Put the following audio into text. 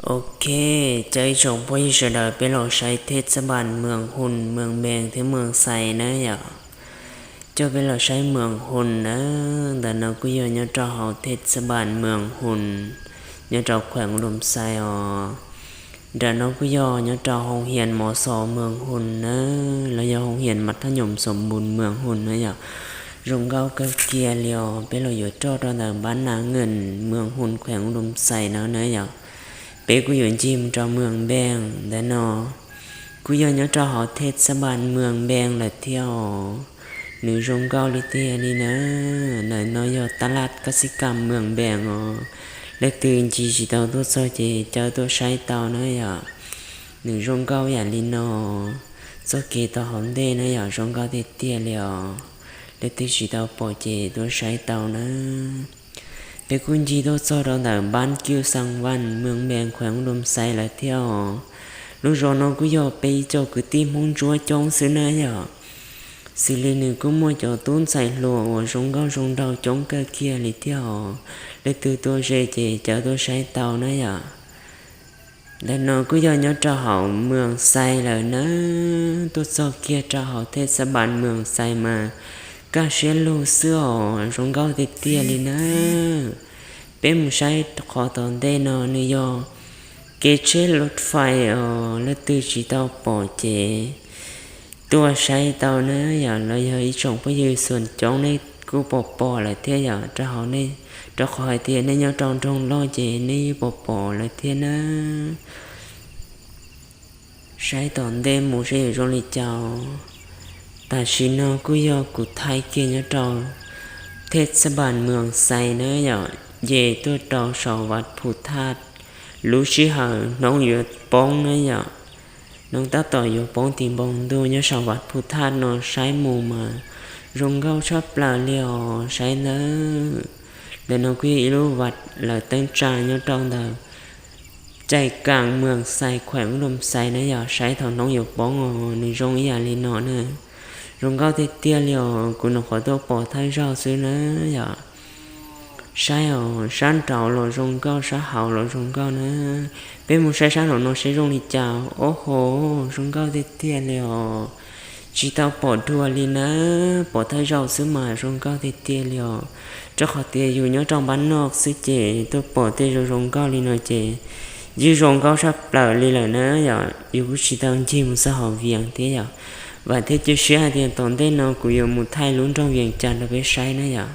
Ok, cov ib tsoom phooj ywg sawv daws, peb los saib thej xab npas mws hus, mws npees thiab mws xais na yom. Coj peb los saib mws hus na. Ntawm no kuj yog nyob rau hauv thej xab npas mws hus, nyob rau khueem Loos Xais os. Nram no kuj yog nyob rau hoo hias mov xos mws hus na, los yog hoo hias mas thaj nyoom xos npus mws hus na yom. Zoo nkauj kawg kiag li os. Peb los yuav roj rau ntawm npab nas nkees mws hus khueem Loos Xais no na yom. Peb kuj yuav ncig mus rau mws npees ntawm no, kuj yog nyob rau hauv thej xab npas mws npees lawm thiab os. Nws zoo nkauj li tiag li na. Ntawm no yog tab laj kab xib kas mws npees os. Leej twg ncig tsis tau tuaj txog ces caw tuaj saib tau na yom. Nws zoo nkauj yam li no. Txoj kev tau hauv ntej na yom, zoo nkauj tiag tiag li os. Leej twg tsis tau pom ces tuaj saib tau na. Peb kuj ncig tuaj txog rau ntawm npab kiuj xas vas mws npees khueem Loos Xais lawm thiab os. Lub zos no kuj yog peb ib co kwv tij Hmoob Ntsuab coob xwb na yom. Xws li nws kuj muaj cov tub ntxhais hluas uas zoo nkauj zoo nraug coob kawg kiag li thiab os. Leej twg tuaj ze ces caw tuaj saib tau na yom. Ntawm no kuj yog nyob rau hauv mws xais lawm na. Tuaj txog kiag rau hauv thej xab npas mws xais mas kaj siab lug xwb os, zoo nkauj tiag tiag li na. Peb mus saib qhov tom ntej no nws yog kev tsheb lub fais os. Leej twg tsis tau pom ces tuaj saib tau na yom, los yog ib tsoom phooj ywg xom coob nej kuj pom pom lawm thiab yom, rau hauv nej, rau qhov hais tias nej nyob rau nroog loj ces nej yeej pom pom lawm thiab na. Saib tom ntej mus saib yuav zoo li cas. Tam sim no kuj yog kuv thaij kiag nyob rau thej xab npas mws xais na yom, ces tuaj rau saum Vaj Phu Thaj. Lub sij hawm hnub yuav poob na yom, hnub tab tom yuav poob tim npoo ntuj nyob saum Vaj Phu Thaj no saib mus mas zoo nkauj tshaj plaws li os, saib ntawd. Ntawm no kuj yog ib lub vaj lawv teeb tsa nyob rau ntawm Cai Kaas mws xais khueem Loos Xais na yom, saib thaum hnub yuav poob os, nws zoo ib yam li no na. Zoo nkauj tiag tiag li os, kuv nyuam qhuav tuaj pom thawj zaug xwb na yom. Saib os, sab nraud los zoo nkauj, sab hauv los zoo nkauj na. Peb mus saib sab nraum no saib zoo li cas. Ob ho, zoo nkauj tiag tiag li os. Tsis tau pom dua li na, pom thawj zaug xwb mas zoo nkauj tiag tiag li os. Rau qhov tias yus nyob rau npab noj xwb ces tuaj pom tej zoo zoo nkauj li no ces yeej zoo nkauj tshaj plaws li lawm na yom. Yus kuj tsis tau ncig mus txog hauv Vias thiab yom. Vam thiab cia siab hais tias tom ntej no kuv yuav mus thaij lub nroog Vias Cas rau peb saib na yom.